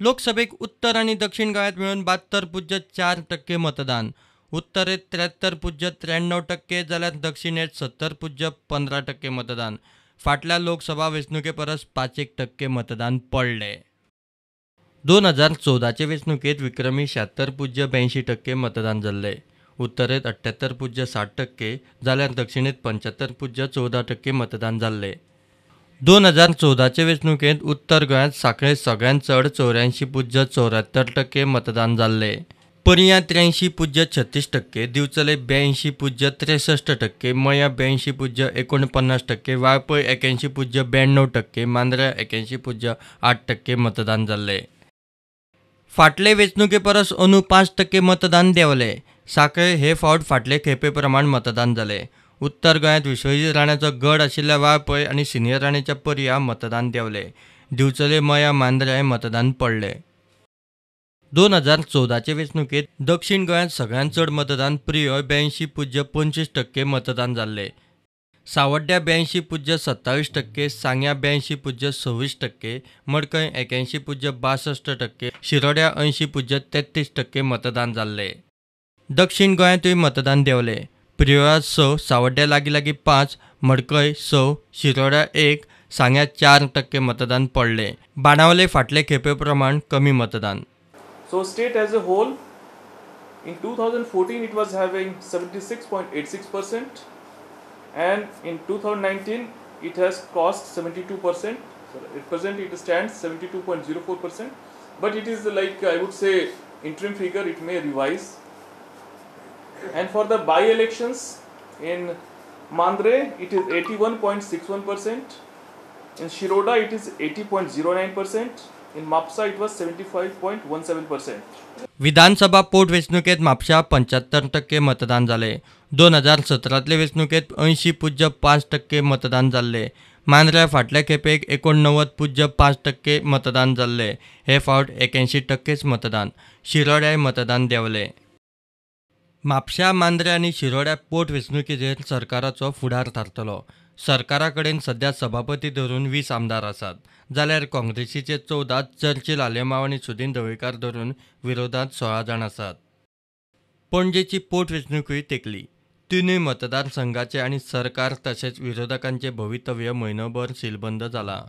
लोकसभेक उत्तर आनी दक्षिण गोंयांत मेळून 72.4% मतदान. उत्तरेत 73.93% जाल्यार दक्षिणेत 70.15% मतदान. फाटल्या लोकसभा वेंचणुके परस 5% मतदान पडलें. 2014चे वेंचणुकेंत विक्रमी 76.82% मतदान जाल्लें. उत्तरेत 78.60% जाल्यार दक्षिणेत 75.14% मतदान जाल्लें. 2014चे वेंचणुकेंत उत्तर गोंयांत सांखळे सगळ्यांत चड 84.74% मतदान जाल्लें. पर्यां 83.36%, दिवचले 82.63%, मयां 82.49%, वाळपय 81.92%, मांद्र्यां 81.8% मतदान जाल्लें. फाटले वेंचणुके परस अंदू 5% मतदान देंवलें. सांखळे हे फावट फाटले खेपे प्रमाण मतदान जालें. उत्तर गोंयांत विश्वजीत राण्याचो गड आशिल्ल्या वाळपय आनी सिनियर राण्याच्या पर्या मतदान देंवलें. दिवचले, मयां, मांद्र्यां मतदान पडलें. 2014चे वेंचणुकेंत दक्षिण गोंयांत सगळ्यांत चड मतदान प्रियोळ 82.25% मतदान जाल्लें. सावड्ड्या 82.27%, सांग्यां 82.26%, मडकय 81.62%, शिरोड्या 80.33% मतदान जाल्लें. दक्षिण गोंयांतूय मतदान देंवलें. प्रियोळा 6, सावड्ड्या लागीं लागीं 5, मडकय 6, शिरोड्या 1, सांग्यां 4% मतदान पडलें. बाणावले फाटले खेपे प्रमाण कमी मतदान. So state as a whole, in 2014 it was having 76.86% and in 2019 it has crossed 72%. So at present it stands 72.04%, but it is like I would say interim figure, it may revise. And for the by-elections in Mandre it is 81.61%, in Shiroda it is 80.09%, in Mapsa it was 75.17%. विधानसभा पोटवेंचणुकेत म्हापशा 75% मतदान जालें. 2017तले वेंचणुकेत 80.5% मतदान जाल्लें. मांद्र्या फाटल्या खेपेक 89.5% मतदान जाल्लें. हे फावट 81% मतदान. शिरोड्याय मतदान देंवलें. म्हापशा, मांद्र्या आनी शिरोड्या पोटवेंचणुकेचेर सरकाराचो फुडार थारतलो. सरकारा कडेन सध्या सभापती धरून 20 आमदार आसात, जाल्यार काँग्रेसीचे 14, चर्चिल आलेमांव आनी सुदीन ढवळीकार धरून विरोधांत 16 जाण आसात. पणजेची पोटवेंचणुकूय तेंकली. तिनूय मतदारसंघाचे आनी सरकार तशेंच विरोधकांचे भवितव्य म्हयनोभर सीलबंद जालां.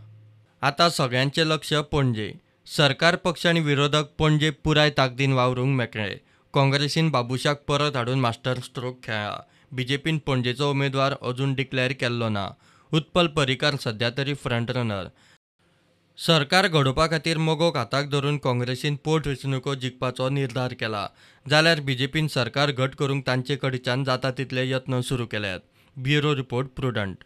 आतां सगळ्यांचें लक्ष पणजे. सरकार पक्ष आनी विरोधक पणजे पुराय ताकदीन वावरूंक मेकळे. काँग्रेसीन बाबुशाक परत हाडून मास्टर स्ट्रोक खेळ्ळा. बीजेपीन पणजेचो उमेदवार अजून डिक्लेअर केल्लो ना. उत्पल पर्रीकार सध्या तरी फ्रंट रनर. सरकार घडोवपा खातीर मगोक हाताक धरून काँग्रेसीन पोटवेंचणुको जिखपाचो निर्धार केला, जाल्यार बीजेपीन सरकार घट करूंक तांचे कडच्यान जाता तितले यत्न सुरू केल्यात. Bureau report, Prudent.